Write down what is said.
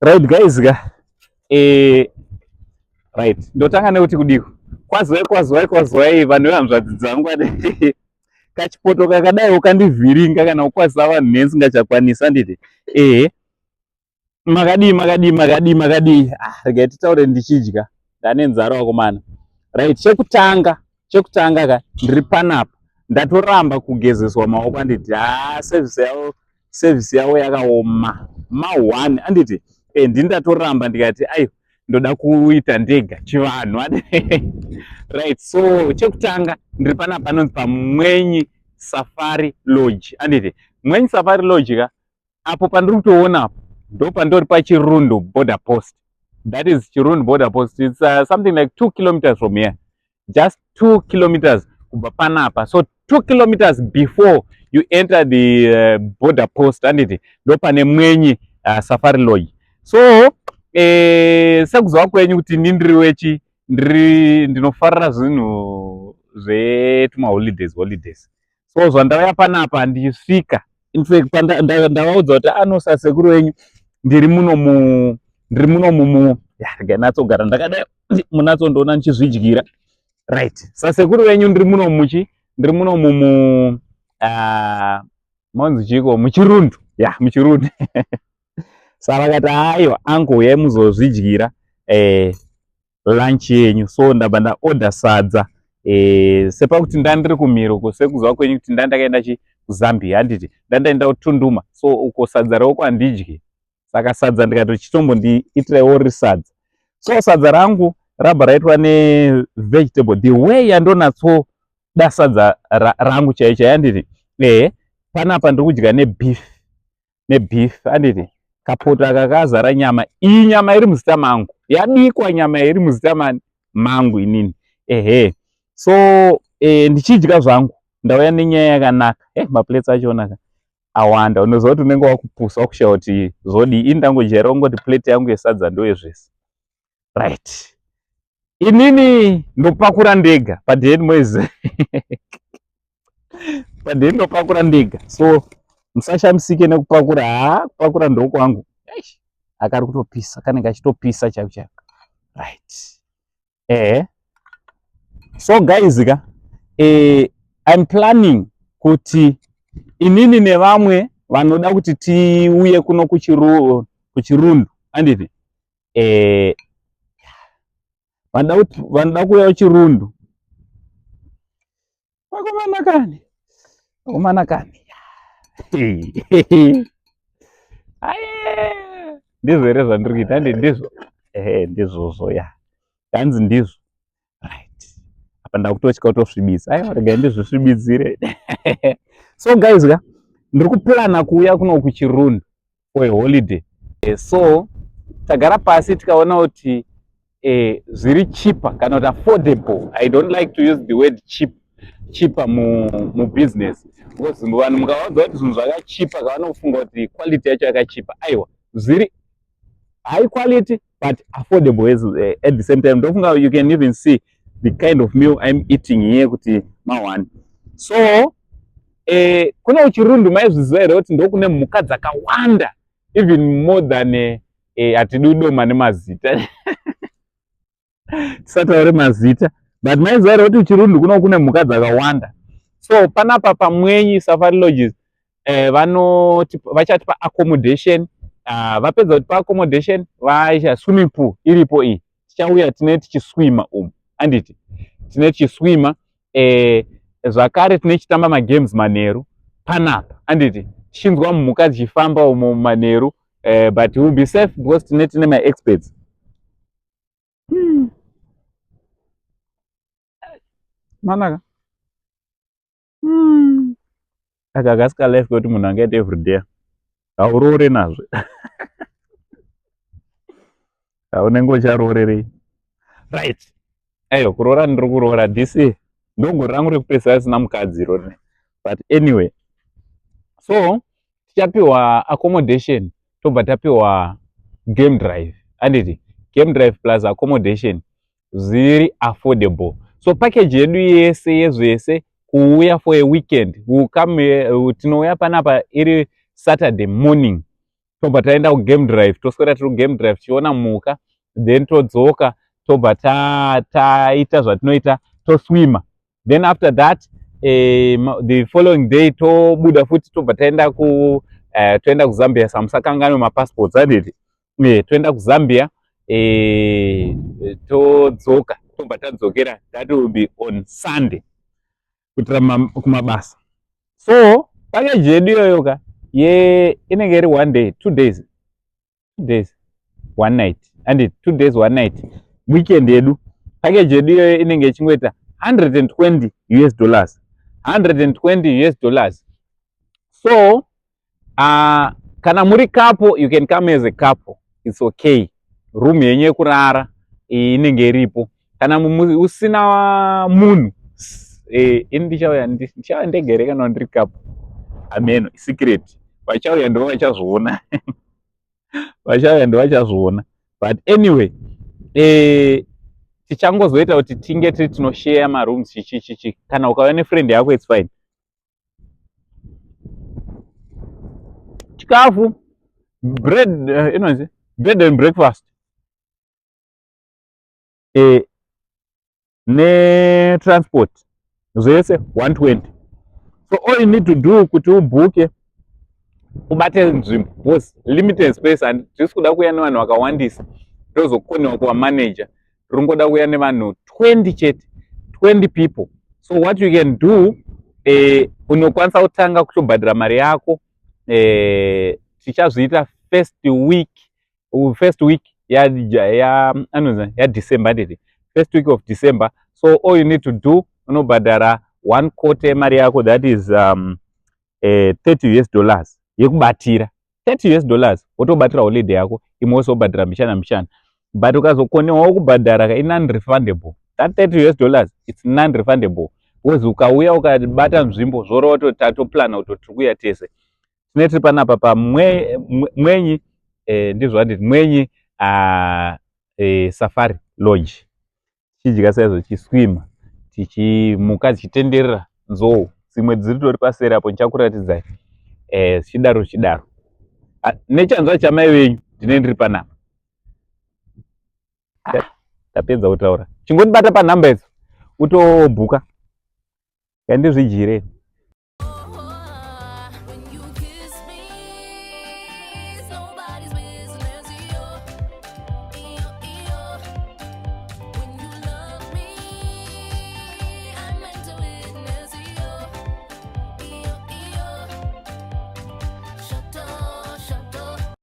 Right guys ka. Right, ndotanga nekuti kudiko. Kwaziwai, kwaziwai, kwaziwai vanhu vehanzvadzi dzangu ane kachipoto kakadai ukandivhiringa kana kukwazisa vanhu nesingachakwanisi handiti. Makadii, makadii, makadii, makadii. Ah, regai titaure ndichidya. Ndane nzara vakomana. Right, chekutanga ka ndiri panapa. Ndatoramba kugezeswa maoko handiti. Ah, service yavo yakaoma. Ma 1 handiti. Ndini ndatoramba ndikati aiwa, ndoda kuita ndega chivanhu. Right, so chekutanga ndiri panapa panonzi paMwenyi Safari Lodge handiti. Mwenyi Safari Lodge ka, apo pandiri kutoona apo ndo pandori paChirundu border post. That is Chirundu border post. It's something like 2 kilometers from here, just 2 kilometers kubva panapa. So 2 kilometers before you enter the border post handiti, ndo pane Mwenyi Safari Lodge. So sekuziva kwenyu kuti ini ndiri wechi ndiri ndinofarira zvinhu zvetumaholidays holidays. So zvandauya panapa ndichisvika, in fact ndavaudza kuti anosa sekuru wenyu ndiri muno mumu ya, regai natsogara ndakadai munatsondoona ndichizvidyira. Right, sasekuru venyu ndiri muno muchi ndiri muno mumu monzi chiko, muChirundu ya, muChirundu. Saka vakati, "Aiwa uncle, uyai muzozvidyira lunch yenyu." So ndabva ndaorder sadza sepakuti ndandiri kumhiri uko, sekuziva kwenyu kuti ndandakaenda chi kuZambia handiti, ndandaenda kuTunduma. So uko sadza reuko handidyi, saka sadza ndikati chitombondiitiraiwo riri sadza. So sadza rangu rabva raitwa nevegetable the way yandonatsoda sadza rangu chaiyo chaiyo handiti. Panapa ndiri kudya nebeef handiti. Kapoto aka kazara nyama. Iyi nyama iri muzita mangu, yabikwa nyama iri muzita mani mangu inini. Ehe, so ndichidya zvangu ndauya nenyaya yakanaka. Maplates achonaka awanda, unoziva kuti unenge wakupusa wakushaya kuti zvodii. Ini ndangojaira kungoti plate yangu yesadza ndoyezvese. Right, inini ndopakura ndega padheni moizi padheni ndopakura ndega, so musashamisike nekupakura. Haa, kupakura ndokwangu. Akari kutopisa, kanenge achitopisa chaiko chaiko. Right, ehe, so guys ka, I'm planning kuti inini nevamwe vanoda kuti tiuye kuno kuChirundu handiti. Vanoda kuuya kuChirundu, vakomana kani, vakomana kani. Aye, ndizvo here zvandiri kuita? Handi ndizvo? Ehe, ndizvozvo ya, hanzi ndizvo. Right, apa ndakutotya kutosvibisa. Aiwa, regai ndizvisvibidzire. So guys ka, ndiri kuplana kuuya kuno kuChirundu for a holiday. So tagara pasi tikaona kuti zviri cheaper kana kuti affordable. I don't like to use the word cheap, cheaper mubusiness because vanhu mukavaudza kuti zvinhu zvakachipa kavanofunga kuti quality yacho yakachipa. Aiwa, zviri high quality but affordable at the same time. Ndofunga you can even see the kind of meal I'm eating here kuti ma1. So kune kuChirundu, maizviziva here kuti ndokune mhuka dzakawanda, even more than hatidi kudoma nemazita, tisataure mazita, but maiziva here kuti kuChirundu kuno kune mhuka dzakawanda? So panapa paMwenyi Safari Lodges vachatipa accommodation. Vapedza kutipa accommodation, vacha swimming pool iripo iyi, tichauya tine tichiswima umu handiti, tine tichiswima. Zvakare tine tichitamba magames manheru panapa handiti, tichinzwa mhuka dzichifamba umo manheru. But will be safe because tine maexperts. Manaka. Aka kasika life kuti munhu angaita everyday, hauroore nazvo, haunenge ucharoorerei. Right, aiwa, kuroora ndiri kuroora this year, ndogore rangu rekupedzisira risina mukadzi irori. But anyway, so tichapiwa accommodation, tobva tapiwa game drive handiti. Game drive plus accommodation zviri affordable. So package yedu yese yezvese kuuya for a weekend, tinouya panapa iri Saturday morning. Tobva taenda kugame drive, toswera tiri kugame drive tichiona mhuka, then todzoka, tobva taita zvatinoita, toswima. Then after that, the following day tobuda futi, tobva taenda ku toenda kuZambia. Samusakanganwe mapassports, handiti? Toenda kuZambia, todzoka, tobva tadzokera. That will be on Sunday kuitira kumabasa. So package yedu iyoyo ka ye inenge iri one day, 2 days, 2 days one night, and 2 days one night weekend yedu. Package yedu iyoyo inenge ichingoita 120 US dollars, 120 US dollars. So kana muri couple, you can come as a couple, it's okay. Room yenyu yekurara inenge iripo. Kana usina munhu, ini ndichauya ndegere kana ndiri couple, ameno secret. Vachauya ndo vachazviona, vachauya ndo vachazviona. But anyway, tichangozoita kuti tinge tiri tinoshare marooms, chichi chichi. Kana ukauya nefriend yako, it's fine. Chikafu, bread, inonzi bed and breakfast, netransport zvese 120. So all you need to do kuti ubhuke, ubate nzvimbo, because limited space and tisi kuda kuuya nevanhu vakawandisa, tozokoniwa kuvamanager. Tiri kuuya nevanhu 20 chete, 20 people. So what you can do, unokwanisa kutanga kutobhadhara mari yako. Tichazviita first week ya anonzi yaDecember, nditi first week of December. So all you need to do, unobhadhara one quarter yemari yako, that is 30 US dollars yekubatira, 30 US dollars, wotobatira holiday yako. Imwe wozobhadhara mbichana mbichana. But ukazokonewawo kubhadhara ka, non refundable that 30 US dollars, it's non refundable, because ukauya ukabata nzvimbo, zvoreva kuti tatoplana kuti tiri kuuya tese. Tine tiri panapa paMwenyi, ndizvo handiti? Mwenyi Safari Lodge, tichidya saizvo, tichiswima, tichimuka, tichitenderera. Nzou dzimwe dziri tori paseri apo, ndichakuratidzai. Zvichidaro zvichidaro. Nechanzva chamai venyu, ndine ndiri panapa. Ndapedza kutaura. Chingondibata panhamba idzo, utobhuka. Ngandizvidyireni.